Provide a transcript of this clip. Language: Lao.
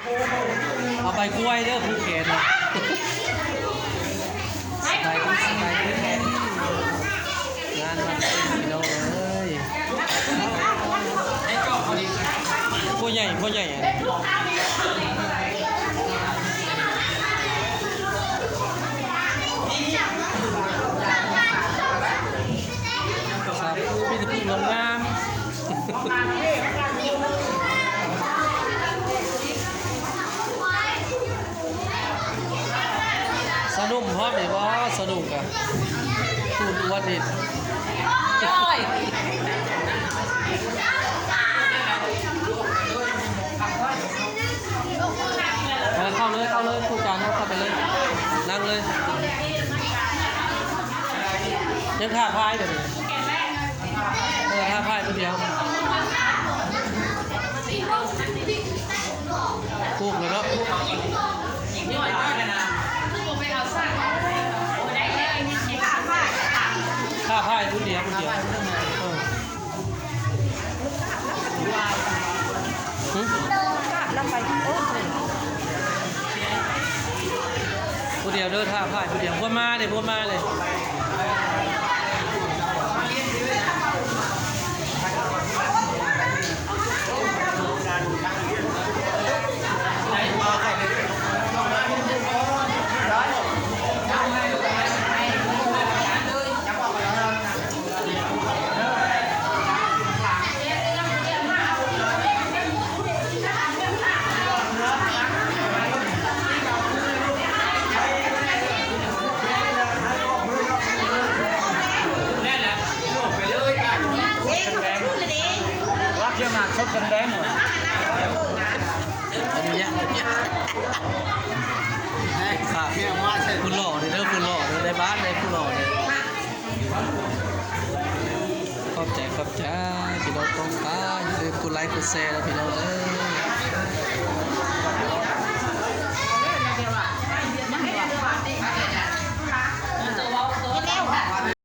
ເອົາໃບກ້ວຍເດີ ຜູກແຂນນະ. ສະບາຍດີ ສະບາຍດີ ງານວັນເກີດພີ່ນ້ອງເອີຍ. ພໍ່ໃຫຍ່ ພໍ່ໃຫຍ່ ອັນນີ້ ມີແຕ່ຜູ້ງາມໆ. ສະໜຸ່ມພ້ອມນີ້ບໍ່? ສະໜຸ່ມກະ ຕູດອວນອີກ. ໂອ້ຍ ເອີ ເຂົ້າເລີຍ ເຂົ້າເລີຍ ຜູ້ຈານເຂົ້າໄປເລີຍ ນັ່ງເລີຍ. ຍັງຖ້າພາຍເດ ເອີ ຖ້າພາຍຜູ້ດຽວ ປຸກແລ້ວເນາະ. ຖ້າພາຍຜູ້ດຽວ ຜູ້ດຽວ ເອີ. ຫຶ? ຜູ້ດຽວເດີ ຖ້າພາຍຜູ້ດຽວ. ພວກມາເດ້ ພວກມາເດ້. ອັນນີ້ ຜູ້ຫຼໍ່ເດີ ຜູ້ຫຼໍ່ເດີ ໃນບ້ານເດີ ຜູ້ຫຼໍ່ເດີ. ຂອບໃຈ ຂອບໃຈ ພີ່ນ້ອງປ້ອງປາຍ ຢ່າລືມກົດໄລກົດແຊເດີພີ່ນ້ອງເອີ